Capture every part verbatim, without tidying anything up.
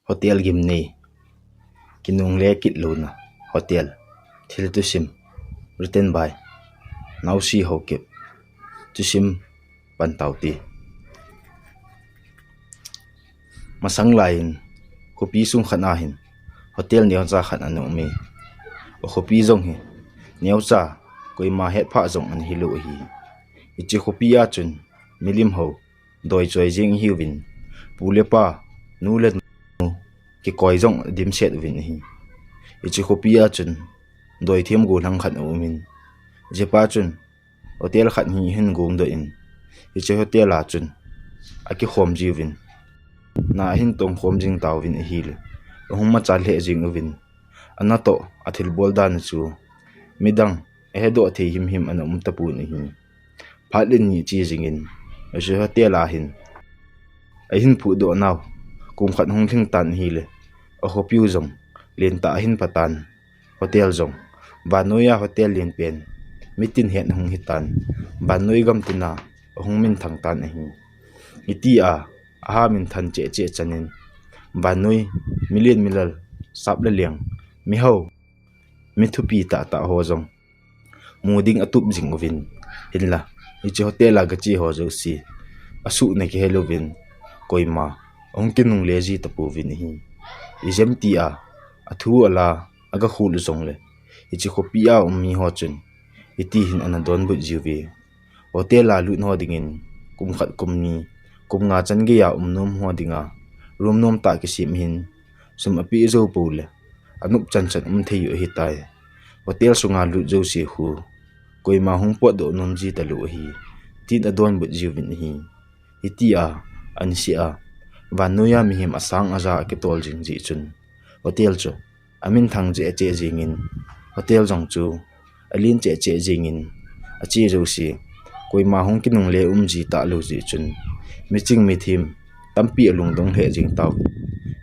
Hotel Gimnei, Kinungle Kit Louna Hotel. Thil thusim, written by Naosi Haokip. Thusim, Pan Taute. Masang laiyin, khopi sung khat a hin hotel neocha khat ana um e. Khopi jong hi neocha, koima hetphah jong ana hilou ahi. Hiche khopi a chun milim ho doi choi jing ihiuvin, pu le pa, nu le nu, kikoi jong adimset uvin ahi. Hiche khopi a chun doi them gollhang khat aumin, hichepa chun hotel khat hi ahin gongdoh in, hiche hotel a chun akikhom jiuvin, na ahin tongkhom jing tauvin ahile, ahung machal lheh jing uvin, anatoh athilbol dan chu midang ahedoh thei himhim ana um tapon ahi. Phat le ni che jingin, hiche hotel a hin ahin phudoh nau kum khat hung lhing tan ahile, akhopiu jong lentah ahin pha tan. Hotel jong vannoiya hotel lenpen, mitin het ahung hitan, vannoi gamtina ahung minthang tan ahi. Hitia aha minthang cheh cheh chanin, vannoi milen milal, sap le leng, mihao, mithupi tahtah ho jong mu ding atup jing uvin, hinla hiche hotel a gache ho jouse asuhna kihelouvin, koima ahung kinungle ji tapouvin ahi. Ijemtia athu ala agakhol u jongle, hiche khopi a um miho chun hiti hin ana donbut jiuve. Hotel a lut ho dingin kum khat, kum ni, kum nga chan geiya um nom ho dinga room nomtah kisem ahin, sum apeh jou poule anop chanchan um thei u ahitai. Hotel sunga lut jouse khu koima hung potdoh nom ji talou ahi, tin adonbut jiuvin ahi. Hitia anisea vannoiya mihem asang aja akitol jing jeh chun, hotel chu aminthang cheh cheh jingin, hotel jong chu alen cheh cheh jingin, ache jouse koima hung kinungle um ji talou jeh chun, miching mithem tampi alungdong lheh jing tauvin,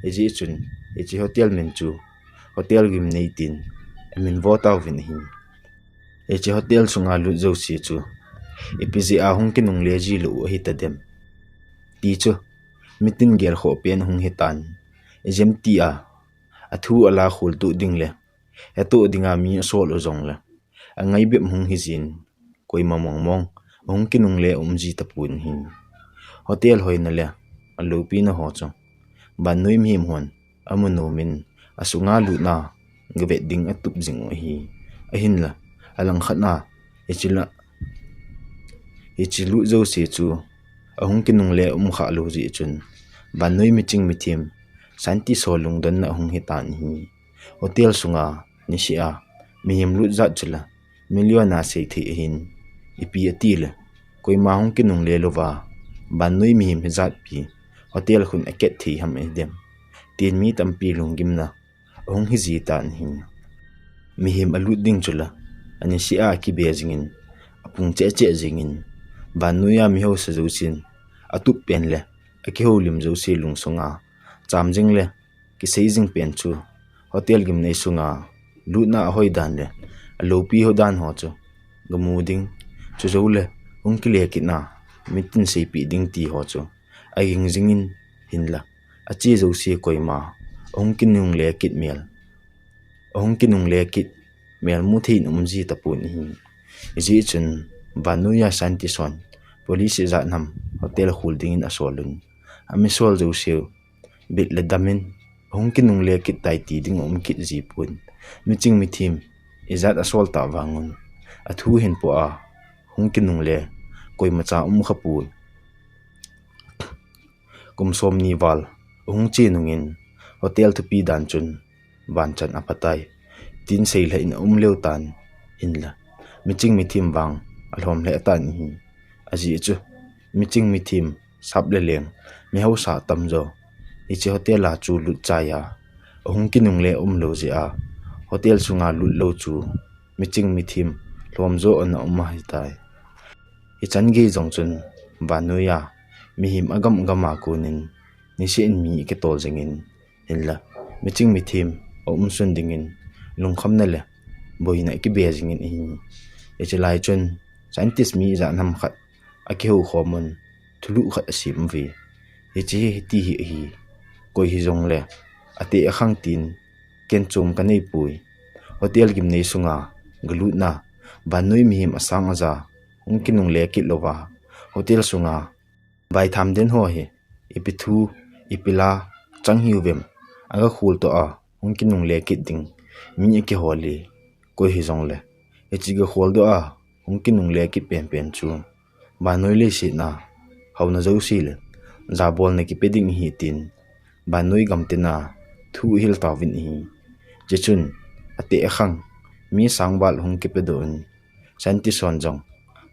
hijeh chun hiche hotel min chu Hotel Gimnei tin amin vo tauvin ahi. Hiche hotel sunga lut jouse chu ipi jeh a hung kinungle ji lou u ahitadem, ti chu mitin gelkhoh pen ahung hitan. Ijemtia athu ala kholtoh ding le hetoh dinga mi asol u jongle, angaibep hung hijin, koima mongmong ahung kinungle um ji tapon ahi. Hotel hoina le aloupina ho chu vannoi mihem hon amu nomin, asunga lutna gavet ding atup jing u ahi. Ahinla alangkhat a hiche la, hiche lut jouse chu ahung kinungle um khalou jeh chun, vannoi miching mithem, scientist ho lungdonna ahung hitan ahi. Hotel sunga nisea mihem lut jat chula million a seithei ahin, ipi atile koima hung kinungle louva vannoi mihem hijatpi hotel khun aket thei ham ahidem, tin mi tampi lunggimna ahung hiji tan ahi. Mihem alut ding chula anisea akibe jingin, apung cheh cheh jingin, vannoiya mihaosa jousen atup pen le akihoulim jouse lungsunga cham jing le kisei jing pen chu, Hotel Gimnei sunga lutna ahoi dan le aloupi ho dan ho chu gamu ding, chujoule hung kile kitna mitin seipeh ding ti ho chu aging jingin, hinla ache jouse koima ahung kinungle kit mel, ahung kinungle kit mel mu thei in um ji tapon ahi. Hijeh chun vannoiya scientist hon police ijat ham hotel khol dingin asolun, amisol jouseu bit le damin ahung kinungle kit tai ti ding aum kit jipon, miching mithem ijat asol tah vangun athu hinpo a hung kinungle koimacha um khapon, kum somni val ahung che nungin hotel thupi dan chun vanchan aphatai, tin seilhah in aum leu tan, hinla miching mithem vang alhom lheh tan ahi. Ajeh chu miching mithem, sap le leng, mihaosa tamjo hiche hotel a chu lut chaiya ahung kinungle umlou jeh a hotel sunga lut lou chu miching mithem lhomjo ana um ahitai. Hichan gei jong chun vannoiya mihem agam gam a konin niseh in mi akitol jingin, hinla miching mithem aumsun dingin lungkhamna le boina akibe jingin ahi. Hiche lai chun scientist mi ijat ham khat akihou khomun, thulhuh khat asem uve. Hiche hi hiti hi ahi, koi hijongle Ate akhang tin, ken chom kanei pui. Hotel gimnei sunga galutna, vannoi mihem asang aja hung kinungle kit louva, hotel sunga vaitham den ho hi ipi thu, ipi la chang hiuvem, aga khol toh a hung kinungle kit ding mi akihol e. Koi hijongle, hiche ga kholdoh a hung kinungle kit penpen chu vannoi leiset a haona jouse le jabolna kipe ding ahi tin, vannoi gamtin a thu ahil tauvin ahi. Hichun, ate akhang mi sang val hung kipedoh un, scientist hon jong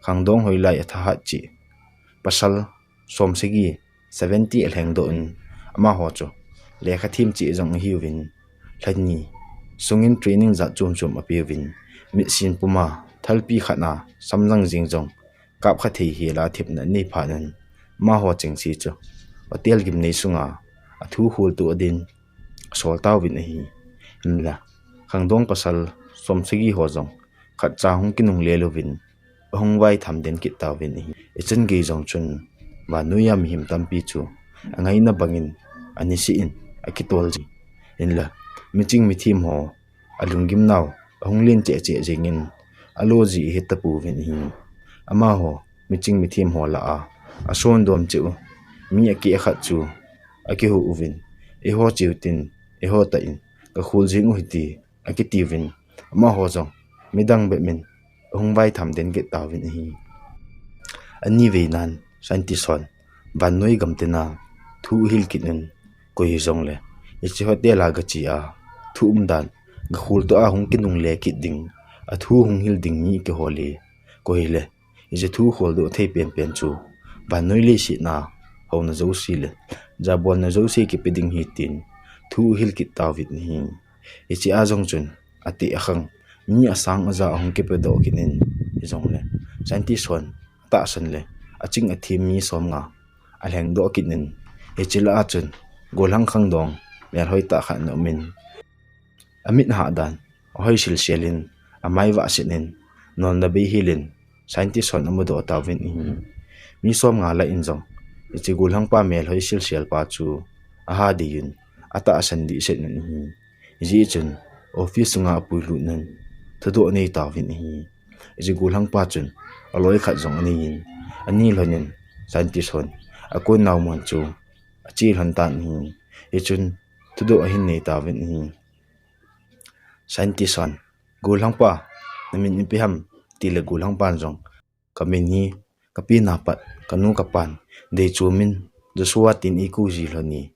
khangdong hoilai athahat cheh pasal som sagi, seventy alhengdoh un, amaho chu lekha them cheh jong ahiuvin, lhani sungin training jat chom chom apeuvin, mitsin puma thalpi khat a samjang jing jong kap kha thei hela thepna anei phat un, amaho chengse chu hotel gimnei sunga athu kholtoh din asol tauvin ahi. Hinla, khangdong pasal som sagi ho jong khatcha hung kinungle louvin, ahung vaitham den kit tauvin ahi. Ichan gei jong chun, vannoiya mihem tampi chu angaina bangin, aniseh in akitol jin, hinla, miching mithem ho alunggim nau ahung len cheh cheh jengin, alo ji ahi tapouvin ahi. Amaho miching mithem ho lah a asondom cheh u mi akeh khat chu akihuh uvin, eiho cheu tin, eiho tah in gakhol jing u hite, akitiuvin, amaho jong midang bep in ahung vaitham den kit tauvin ahi. Anivei nan, scientist hon vannoi gamtin a thu ahil kit un, koi hijongle, hiche hotel a gache a thu umdan, gakhol toh a hung kinungle kit ding, athu hung hil ding mi akihol e. Koi hile, hiche thu kholdoh thei penpen chu vannoi leiset a haona jouse le jabolna jouse kipe ding ahi tin, thu ahil kit tauvin ahi. Hiche a jong chun, ate akhang mi asang aja ahung kipedoh kit in, hijongle, scientist hon atahsan le aching athem mi somnga alhengdoh kit in, hiche lah a chun golhang khangdong melhoi tah khat ana um in, amit hahdan ahoi silsel in, amai vahset in, nolna bei hel in, scientist hon amudoh tauvin ahi. Mi somnga lah in jong, hiche golhangpa melhoi silsel pa chu aha dei un, atahsan dehset un ahi. Hijeh chun, office sunga apuilut un, thudoh anei tauvin ahi. Hiche golhangpa chun aloi khat jong anei in, ani lhon in, scientist hon akonnau mun chu ache lhon tan ahi. Hichun, thudoh ahin nei tauvin ahi. Scientist hon, "Golhangpa, namin ipi ham?" tile golhangpan jong, "Kamin hi, kapi na pat kanu kapan deichom in Joshua tin eikou ji lhon e."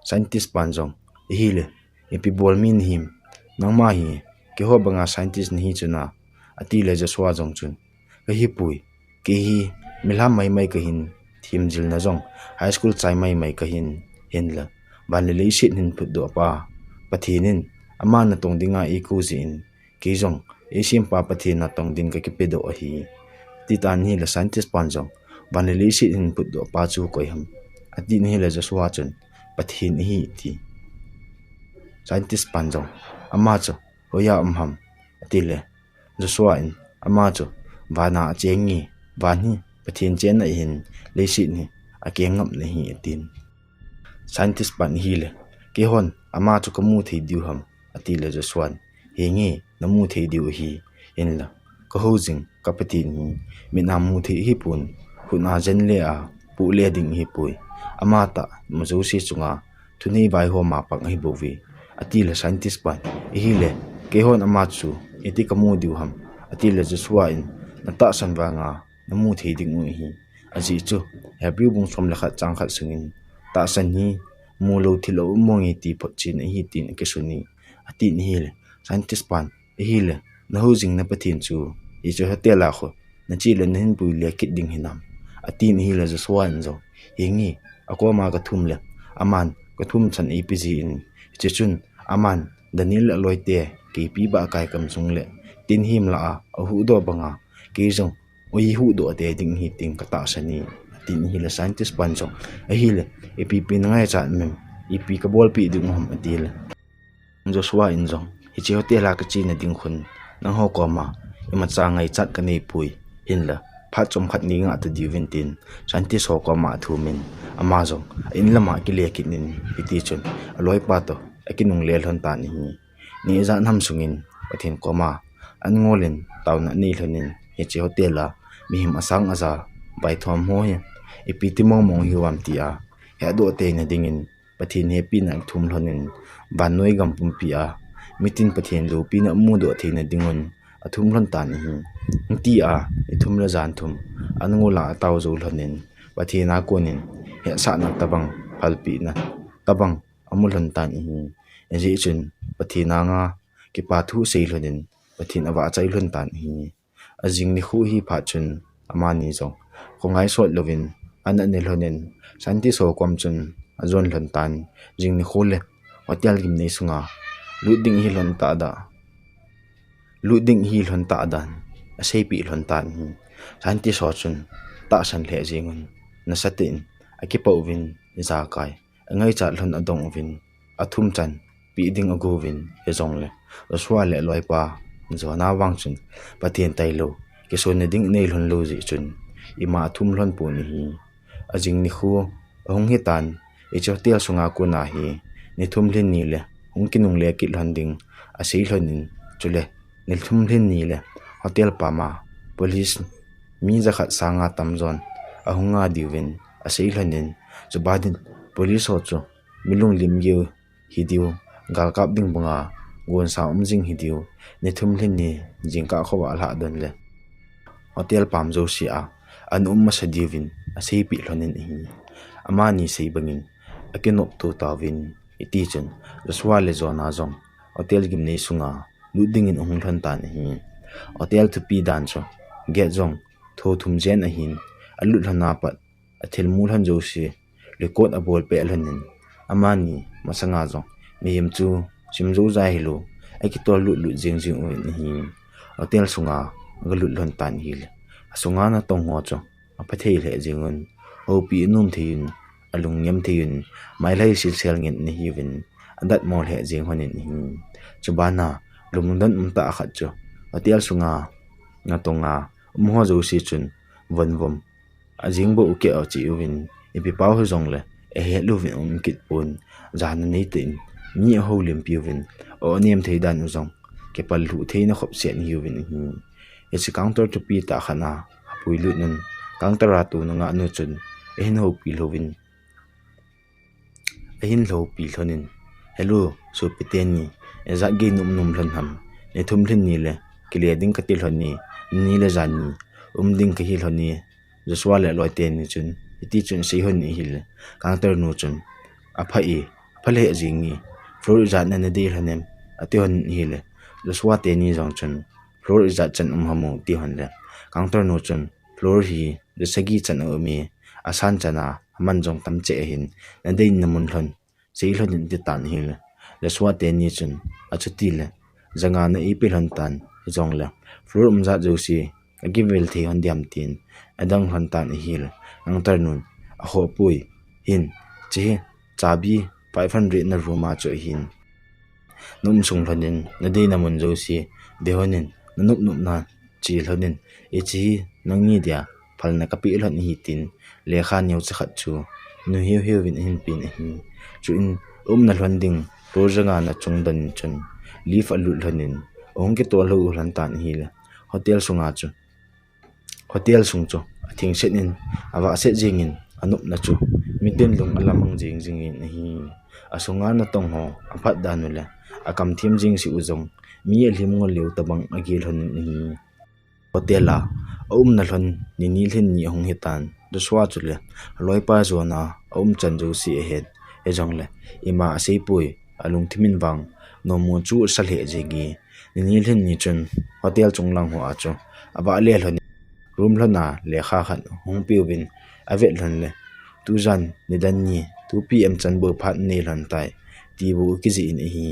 Scientist pan jong, "Ahile, ipi bol mi nahim? Nangma hi keiho banga scientist nahi chuna," atile Joshua jong chun, "Kahipoi, kei hi milham maimai kahin, themjilna jong high school chai maimai kahin, hinla van le leiset ahin phutdoh pa Pathen in ama natong dinga eikou jeh in, kei jong eisempa Pathen natong ding kakipedoh ahi," ati tan ahile scientist pan jong, "Van le leiset ahin phutdoh pa chu koi ham?" ati ahile Joshua chun, "Pathen ahi," ati. Scientist pan jong, "Ama chu hoiya um ham?" atile Joshua in, "Ama chu vana acheng e, van hi Pathen chenna ahin, leiset hi akeng ngapna ahi," atin. Scientist pan ahile, "Keihon ama chu kamu thei diu ham?" atile Joshua in, "Henge, namu thei diu ahi, hinla kahou jing ka Pathen hi mit a mu thei ahipon, khut a jen le a poh le ding ahipoi. Ama tah ma jouse chunga thunei vai ho ma pang ahibouve," atile scientist pan, "Ahile, keihon ama chu iti kamu diu ham?" atile Joshua in, "Natahsan vanga namu thei ding u ahi. Ajeh chu Hebrew bung som le khat chang khat sungin, tahsan hi mulou thil aum mong e ti photchen ahi tin akisun e," ati ahile scientist pan, "Ahile, nahou jing na Pathen chu hiche hotel a khu nache le nahin pui le kit ding hinam?" ati ahile Joshua in jong, "Henge, akoma kathum le aman kathum chan eipe jin, hiche chun aman Daniel le aloite keipi bahkai kam sung le tin him lah a ahuhdoh banga kei jong eihuhdoh te ding ahi tin katahsan e," ati ahile scientist pan jong, "Ahile, ipi pi nangaichat em? Ipi kabolpeh ding u ham?" atile Joshua in jong, "Hiche hotel a kachena ding khun nangho koma imacha ngaichat kaneipoi, hinla phat chomkhat nei ngah ta diuvin," tin scientist ho koma athum in, ama jong a-in lama akile kit in, hiti chun aloipa toh akinungle lhon tan ahi. Ni ijat ham sungin Pathen koma an ngolin taona anei lhonin hiche hotel a mihem asang aja vaithom ho hi ipi ti mong mong hiuvem tia hedoh teina dingin Pathen hepina athum lhonin vannoi gam pumpi a mitin Pathen loupina amudoh theina dingun athum lhon tan ahi. Hitia ithum le jan thum an ngol a atao jou lhonin Pathen a konin hetsahna tobang phalpina tobang amu lhon tan ahi. Hijeh chun Pathen anga kipa thu asei lhonin Pathen avahchoi lhon tan ahi. Ajing nikho hi phat chun amani jong khongai sot louvin an ane lhonin scientist ho kom chun ajon lhon tan, jing nikho le hotel gimnei sunga lut ding ahi lhon tah dan, lut ding ahi lhon tah dan aseipeh lhon tan ahi. Scientist ho chun tahsan lheh jengun nasatah in akipah uvin ijakai angaichat lhon adong uvin athum chan peh ding agouvin hijongle Joshua le aloipa Jonah vang chun Pathen tailou kisonna ding anei lhon lou jeh chun ima athum lhon pon ahi. Ajing nikho ahung hitan hiche hotel sunga kona hi ni thum lhin ni le hung kinungle kit lhon ding asei lhonin chule ni thum lhin ni le hotel pama police mi jakhat sanga tamjon ahung nga diuvin asei lhonin chubanin police ho chu mi lunglim geu hidiu, galkap ding banga gonsa um jing hidiu, ni thum lhin ni jingkah khovah lhah don le hotel pam jouse a an um masa diuvin aseipeh lhonin ahi. Amani sei bangin akinopto tauvin hitichun Joshua le Jonah jong hotel gimnei sunga lut dingin ahung lhon tan ahi. Hotel thupi dan chu gate jong tho thum jen ahin alut lhon apat athilmu lhon jouse record abol peh lhonin amani masanga jong mihem chu simjou jai hilou akitol lut lut jing jing uvin ahi. Hotel sunga agalut lhon tan ahile asunga natong ho chu aphathei lheh jengun houpi anom theiyin alungnem theiyin mailhai silsel ngen ana hiuvin adatmo lheh jeng lhonin ahi. Chubana lungdon umtah khat chu hotel sunga natonga um ho jouse chun vonvom ajing bou keh a cheh uvin ipi pao hijongle ahet louvin aum kit pon, jana neitah in mi ahoulimpi uvin aw anem thei dan u jong kipallhuh theina khopset ahiuvin ahi. Hiche counter thupi tah khat a apuilut un counter a tona ngahnu chun ahin houpi lhouvin ahin houpi lhonin, Hello sopi teni, ijat gei naum nom lhon ham? Ni thum lhin ni le kile ding kati lhon e, ni le jan ni um ding kahi lhon e, Joshua le aloi teni chun hitichun asei lhon ahile counter nu chun, Apha e, apha lheh jenge, floor ijat na nadei lhon em? ati lhon ahile Joshua teni jong chun, Floor ijat chan um ham o? ti lhon le counter nu chun, Floor hi ja sagi chan aum e, asan chan a aman jong tam cheh ahin, nadei namun lhon sei lhonin ati tan ahile Joshua teni chun, Achuti le ja nga na eipe lhon tan, hijongle floor um jat jouse akivel thei lhon diam? tin adong lhon tan ahile counter nun, Akhohpoi, hin, hiche hi chabi five hundred na room a chu ahin, naum sung lhonin nadei namun jouse ve lhonin nanop nopna che lhonin, hiche hi nangni dia phalna kapeh lhon ahi, tin lekha neocha khat chu nu hiu hiuvin ahin pen ahi. Chuin aumna lhon ding floor ja nga na chung don chun lift alut lhonin ahung kitol lhon tan ahile hotel sunga chu hotel sung chu athengset in avahset jengin anopna chu mitin lung alamang jing jingin ahi. Asunga natong ho aphat dan u le akam them jeng seh u jong mi alhim ngol leu tobang agel lhonin ahi. Hotel a aumna lhon ni ni lhin ni ahung hitan, Joshua chule aloipa Jonah aum chan jouse ahet, hijongle ima aseipoi, alungthim in vang nommo chu asa lheh jenge. Ni ni lhin ni chun hotel chunglang hoa chu avahle lhonin room lhona lekha khat ahung peuvin avet lhon le, Tujan nidan ni two PM chan bou phat nei lhon tai, ti bou akijih in ahi.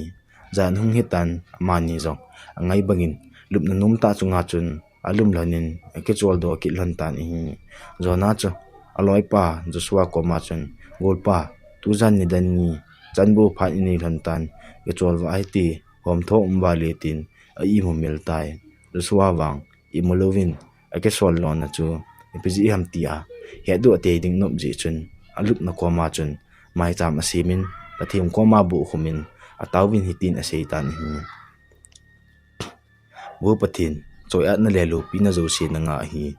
Jan hung hitan amani jong angai bangin lupna nomtah chunga chun alum lhonin akicholdo kit lhon tan ahi. Jonah chu aloipa Joshua koma chun, Golpa, tujan nidan ni chan bou phat inei lhon tan, kicholvah hite, homtho um vale, tin a-imu mil tai. Joshua vang imu louvin akisol lona chu ipi jeh ham tia hetdoh tei ding anop jeh chun alupna koma chun maicham asemin Pathen koma bohkhumin ataovin hitin aseitan ahi. Vo Pathen, choiatna le lopina jouse nanga ahi.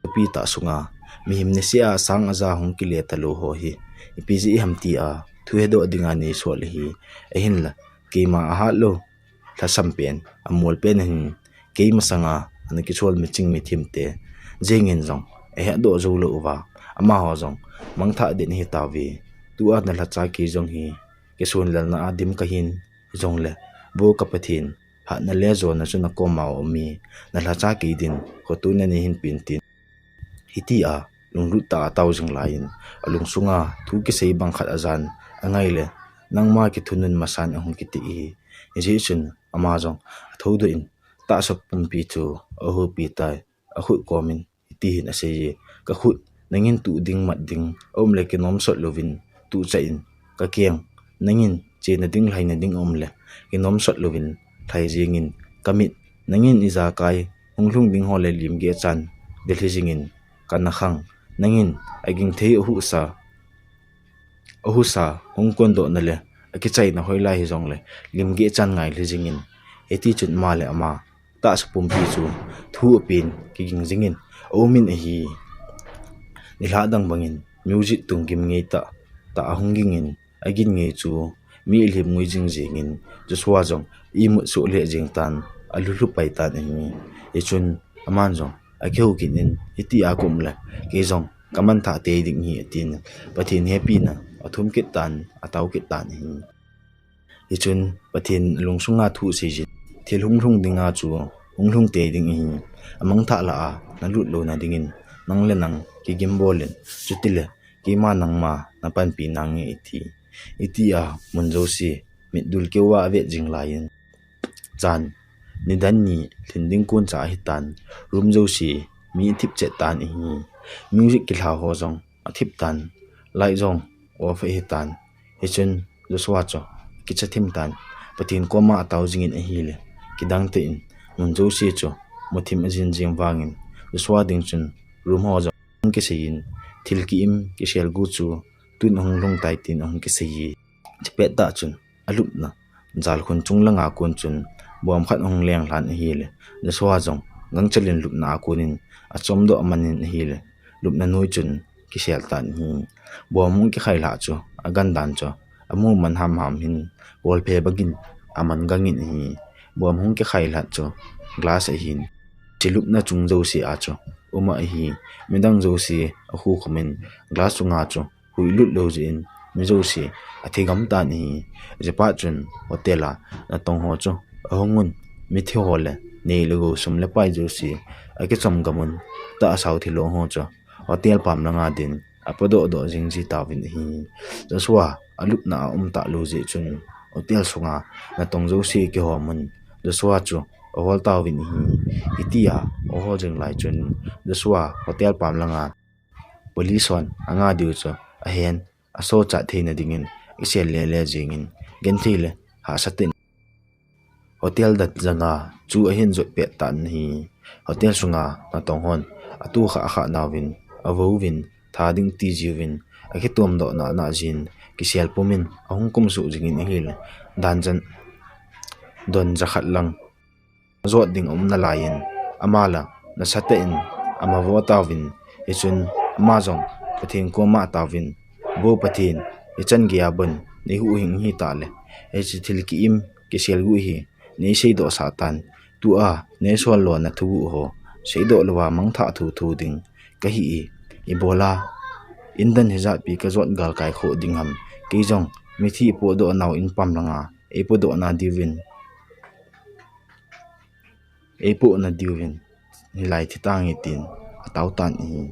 Tupi tah sunga mihem niseh a asang aja hung kile talou ho hi ipi jeh ham tia thu hedoh dinga neisol ahi. Ahinla keima ahatlou lhasam pen, amol pen ahin, kei masanga ana kisol miching mithemte jengin jong ahetdoh joulou uva, amaho jong mangthah den ahitauve. Tua nalhacha kei jong hi kisunlelna a dim kahin, hijongle Vo ka Pathen, hatna le jona chu nakoma aume, nalhacha kei din khoto nanei hinpen tin. Hitia lunglut tah a atao jing laiyin, alungsunga thu kisei bang khat ajan, angaile nangma kithunun masan ahung kiti ahi. Hijeh chun ama jong athoudoh in, tahsa pumpi chu ahopi tai, akhut komin hitihin aseiye, Kakhut nangin tuh ding mat ding aumle kinomsot louvin tuhchah in, kakeng nangin chena ding lhaina ding aumle kinomsot louvin lhai jengin, kamit nangin ijakai hunglhung ding ho le limgeh chan delhi jingin, kanakhang nangin agingthei ahuhsa, ahusa hung kondohna le akichaina hoilai hijongle limgeh chan ngailhi jingin, hitichun ama le ama tahsa pumpi chu thu apen kiging jingin aumin ahi. Nilhah dang bangin music tung gim ngeitah tah ahung gingin, agin ngei chu mi ilhim ngui jing jengin, Joshua jong imut soh lheh jeng tan, alhulhu pai tan ahi. Hichun aman jong akihou kit in, hitia kaum le kei jong kamanthah tei ding ahi atin, Pathen hepina athum kit tan, atao kit tan ahi. Hichun Pathen lungsunga thu aseiyin, thil hunglhung dinga chu hunglhung tei ding ahi. Amangthah lah a nalut louna dingin nang le nang kigim bolin, chutile keima nangma napanpi nange iti. Hitia mun jouse mitdul keuva avet jing laiyin, jan nidan ni lhin ding koncha ahitan, room jouse mi athip chet tan ahi. Music kilha ho jong athip tan, light jong off ahitan. Hichun Joshua chu kicha thim tan, Pathen koma atao jingin ahile, kidang tah in mun jouse chu muthim ajin jeng vangin, Joshua ding chun room ho jong ahung kiseiyin, thil ki-im kiselgu chu tun ahung lhung tai tin ahung kiseiye. Chupet tah chun alupna jalkhun chung langa kon chun bom khat ahung lenglhan ahile, Joshua jong gangchelin lupna a konin achomdoh amanin ahile, lupna noi chun kisel tan ahi. Bom hung kikhailhah chu agandan chu amu man hamham hin, bolphe bangin aman gangin ahi. Bom hung kikhailhah chu glass ahin, chulupna chung jouse a chu um ahi. Midang jouse akhukhumin glass chunga chu huilut lou jeh in mi jouse athigam tan ahi. Jehpat chun hotel a natong ho chu ahungun, mithi ho le nei le gou, sum le pai jouse akichom gamun, tahsa u thilong ho chu hotel pam langa din apodoh doh jing ji tauvin ahi. Joshua alupna a um talou jeh chun hotel sunga natong jouse kihomun, Joshua chu ahol tauvin ahi. Hitia ahol jing lai chun Joshua hotel pam langa police hon anga diu chu ahen, asochat theina dingin akisel lele jengin, genthei le hahsatah in hotel dan janga chu ahin jot pet tan ahi. Hotel sunga natong hon atu khah khah nauvin, avouvin, tha ding ti jiuvin, akitomdoh nana jin, kisel pumin ahung kumsuh jingin ahile, dan jan don jakhat lang jot ding aum nalaiyin, ama la nasatah in ama vo tauvin, hichun ama jong Pathen koma ataovin, Vo Pathen, hichan geiya bon neihuhhing hitale, hiche thil ki-im kiselgu hi neiseidoh sah tan, tua neisol lona thuguh ho seidoh louva mangthah thuthu ding kahi e. Ibola indan hijatpi kajot galkai khoh ding ham? Kei jong mithi ipohdoh nau in pam langa eipohdoh nadiuvin, eipohna diuvin hilai thi tange tin atao tan ahi.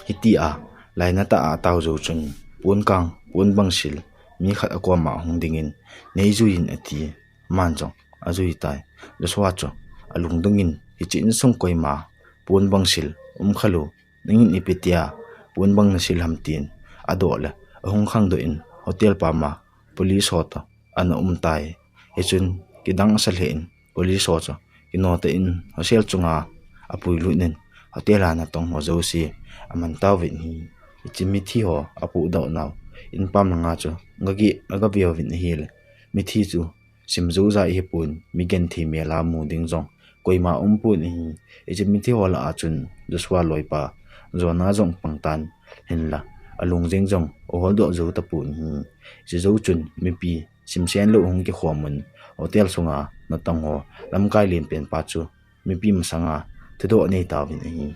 Hitia lainatah a atao jou chun, ponkang, ponbangsil mi khat akoma ahung dingin, Neijuiyin, ati. Aman jong ajui tai. Joshua chu alungdongin, Hiche insung koima ponbangsil umkhalou, nangin ipi tia ponbang nasil ham, tin adoh le ahung khangdoh in hotel pama police ho toh ana um tai. Hichun kidang asa lheh in police ho chu kinotah in hotel chunga apuilut in, hotel a natong ho jouse aman tauvin ahi. Hiche mithi ho apohdoh nau in pam langa chu agageh, agaveuvin ahile, Mithi chu sim jou ja hi pon, mi genthei mel a mu ding jong koima um pon ahi. Hiche mithi ho lah a chun Joshua loipa Jonah jong pang tan, hinlah alung jeng jong ahol doh jou tapon ahi. Hiche jou chun mipi simsen lou hung kikhom un, hotel sunga natong ho lamkai lenpen pa chu mipi masanga thudoh anei tauvin ahi.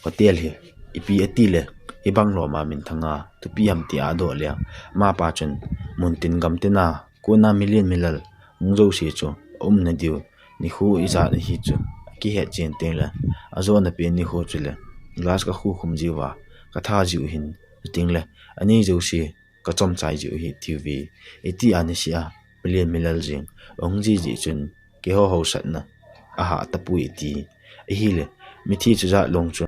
Hotel hi ipi ati le, hibang lom a minthang a thupi ham tia adoh le, amapa chun muntin gamtin a kona milian milal hung jouse chu aumna diu nikho ijat ahi chu akihet chen teng le, ajona pen nikho chule glass kakhu khum jiuva katha jiu hin, chuteng le ani jouse kachom chai jiu hi tiuve. Iti a niseh a milian milal jeng ahung ji jeh chun keiho hausatna ahah tapoi ati. Ahile mithi chu jat long chu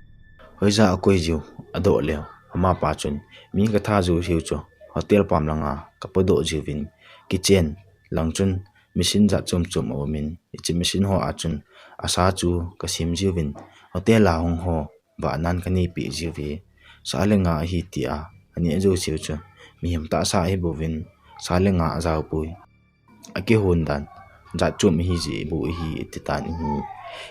hoija akoi jiu adoh le, amapa chun mi katha jou hiu chu hotel pam langa kapodoh jiuvin, kitchen lang chun machine jat chom chom aumin, hiche machine ho a chun asa chu kasem jiuvin, hotel a hung ho vahnan kanei peh jiuve. Sa le nga ahi tia aneh jouseu chu mihem tahsa ahi bouvin, sa le nga ajao poi. Akihon dan jat chom ahi jeh bou ahi ati tan ahi.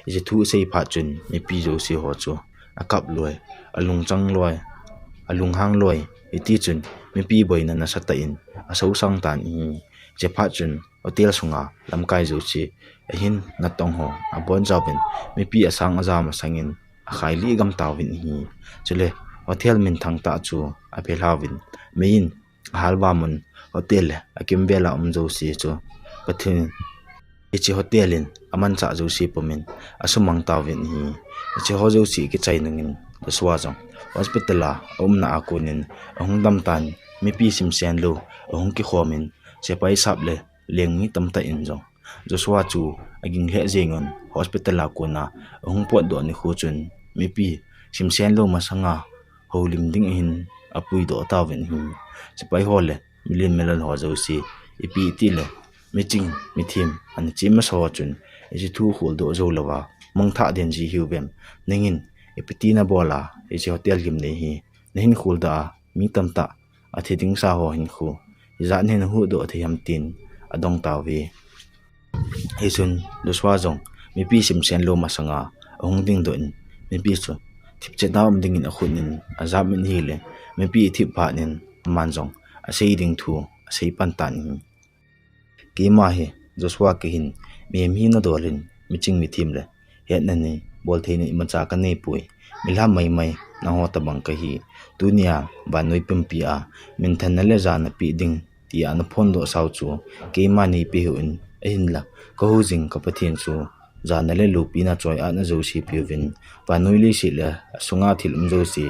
Hiche thu asei phat chun mipi jouse ho chu akap loi, alungchang loi, alunghang loi, hiti chun mipi boina nasatah in asosang tan ahi. Hiche phat chun hotel sunga lamkai jouse ahin natong ho abon jauvin, mipi asang aja masangin akhai lih gam tauvin ahi. Chule hotel minthang tah chu aphelhauvin, meiyin ahal vamun, hotel le akimvel a um jouse chu Pathen, hiche hotel in amanchah jouse pumin asumang tauvin ahi. Hiche ho jouse kichai nungin Joshua jong hospital a aumna a konin ahung dam tan, mipi simsen lou ahung kikhomin, sepai sap le lengmi tamtah in jong Joshua chu aging lheh jengun, hospital a kona ahung potdoh nikho chun mipi simsen lou masanga houlim ding ahin apuidoh tauvin ahi. Sepai ho le milian milal ho jouse, ipi iti le miching mithem ana che masa ho chun hiche thu kholdoh jou louva mangthah den ji hiuvem? Nangin ipi ti nabol a hiche hotel gimnei hi nahin kholdoh a, mi tamtah athi ding sa ho hinkho ijat nahin huhdoh thei ham tin adong tauve. Hichun Joshua jong mipi simsen lou masanga ahung dingdoh in, mipi chu thipchet a um dingin akhut in ajap in ahile, mipi athip phat in aman jong asei ding thu asei pan tan ahi. Keima hi Joshua kahin, mihem hina dol in miching mithem le hetna nei, boltheina imacha kanei poi. Milham maimai nangho tobang kahi. Tunia vannoi pumpi a minthanna le jana peh ding tia naphondoh sau chu keima neipeh hih un, ahinla kahou jing ka Pathen chu jana le loupina choiatna jouse peuvin, vannoi leiset le asunga thil um jouse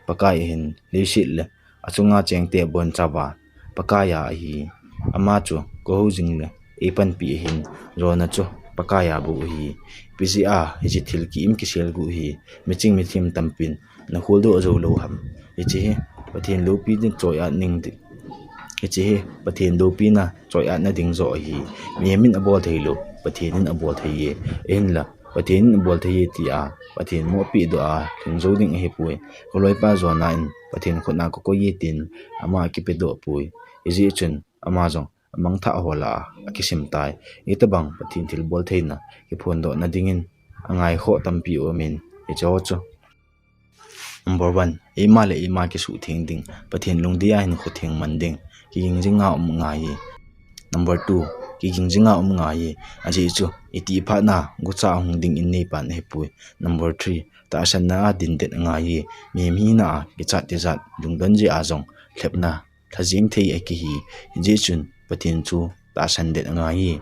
Pakai ahin, leiset le achunga chengte abonchauva Pakai a ahi. Ama chu kahou jing le eipanpi ahin, jona chu Pakai a bou ahi. Ipi jeh a hiche thil ki-im kisel gu hi miching mithem tampin nakholdoh jou lou ham? Hiche hi Pathen loupina choiat ning ding, hiche hi Pathen loupina choiatna ding joh ahi. Mihem in abol thei lou, Pathen in abol thei e. Ahinla Pathen in abol thei e tia Pathen moh pehdoh a lhing jou ding ahipoi. Ka loipa Jonah in Pathen khut a kakoi e tin ama akipedoh poi. Hijeh chun ama jong amangthah ho lah a akisim tai. Itobang Pathen thilbol theina kiphondohna dingin angaikhoh tampi aumin, hiche ho chu: Number one, eima le eima kisuhtheng ding, Pathen lungdei a hinkho theng man ding, kiging jinga um angaiye. Number two, kiging jinga um angaiye, ajeh chu itih phatna gucha ahung ding in neipan ahipoi. Number three, tahsanna a dindet angaiye, mihem hina a kichat tijat lungdon jeh a jong lhepna lhajeng thei akihi, hijeh chun Pathen chu tahsan det angaiye.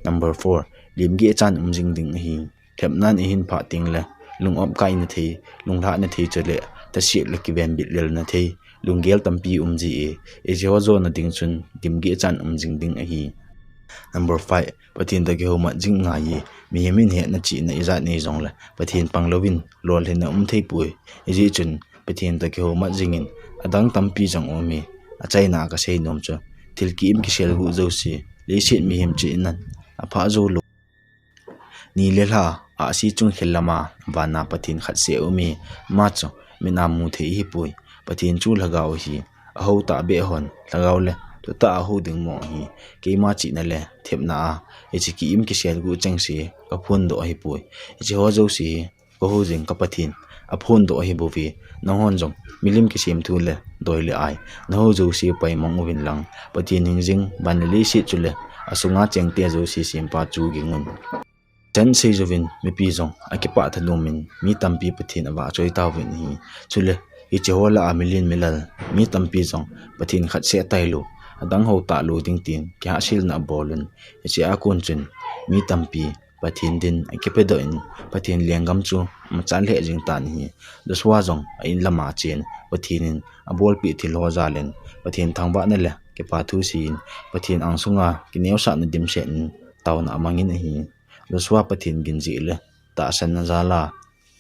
Number four, lemgeh chan um jing ding ahi. Lhepnan ihin phah tengle lung-op kaina thei, lunglhahna thei chule thase le kivenbit lelna thei lunggel tampi um jie. Hiche ho jona ding chun lemgeh chan um jing ding ahi. Number five, Pathen toh kihoumat jing angaiye. Mihem in hetna chihna ijat nei jongle Pathen panglouvin lolhinna um theipoi. Hijeh chun Pathen toh kihoumat jingin, adang tampi jong aume. Achaina a kasei nom chu, thil ki-im kisel gu jouse, leiset mihem chihnan aphah joulou. Ni le lha ahsi chung khel lama vana Pathen khat seh aume, ama chu mit a mu thei ahipoi. Pathen chu lhagao ahi, ahou tahbeh hon lhagao le Tuta a hou ding mong hi, keima chihna le thepna a, hiche ki-im kisel gu cheng si, kaphondoh ahipoi. Hiche ho jouse hi, kahou jing ka Pathen, aphondoh ahi bouve. Nanghon jong, milim kisemthu le, doi le ai, nahou jouse paimang uvin lang, Pathen hingjing, van le leiset chule, asunga chengte jouse sempa chu ging un. Chan seijouvin mipi jong akipah thanom in mi tampi Pathen avahchoi tauvin ahi. Chule, hiche ho lah a milen milal mi tampi jong Pathen khat seh tailou, adang hou talou ding tin kihahselna abol un. Hiche a kon chun mi tampi Pathen din akipedoh in Pathen lenggam chu amachan lheh jing tan ahi. Joshua jong a-in lama achen Pathen in abolpeh thil ho jal in Pathen thangvahna le kipathu seiyin Pathen angsunga kineosahna dimset in taona amangin ahi. Joshua Pathen gin jeh le tahsanna jal a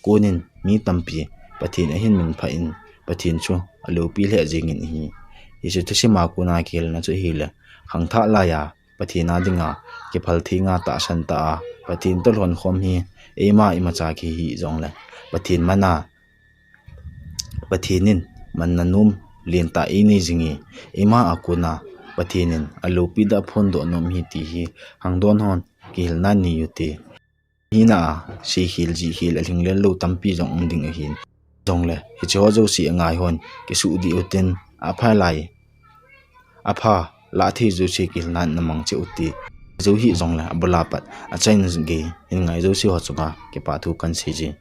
konin mi tampi Pathen ahin minphah in Pathen chu aloupi lheh jengin ahi. Hiche thusim a kona kihilna chu ahile, khangthah laiya Pathen a dinga kiphal thenga tahsan tah a Pathen toh lhonkhom hi eima imacha kihi jongle Pathen mana Pathen in manna nom lentah einei jinge, eima a kona Pathen in aloupi da aphondoh nom ahi ti hi hangdon hon kihilna nei ute. Hina a, seikhel jihkhel alhinglel lou tampi jong um ding ahin. Jongle, hiche ho jouse angai hon kisuhdih utin, apha lai, apha lah thei jouse kihilna in namang cheh ute. Jou hih jongle, abul a pat achaina gei hin ngai jouse ho chunga kipathu kahin seije.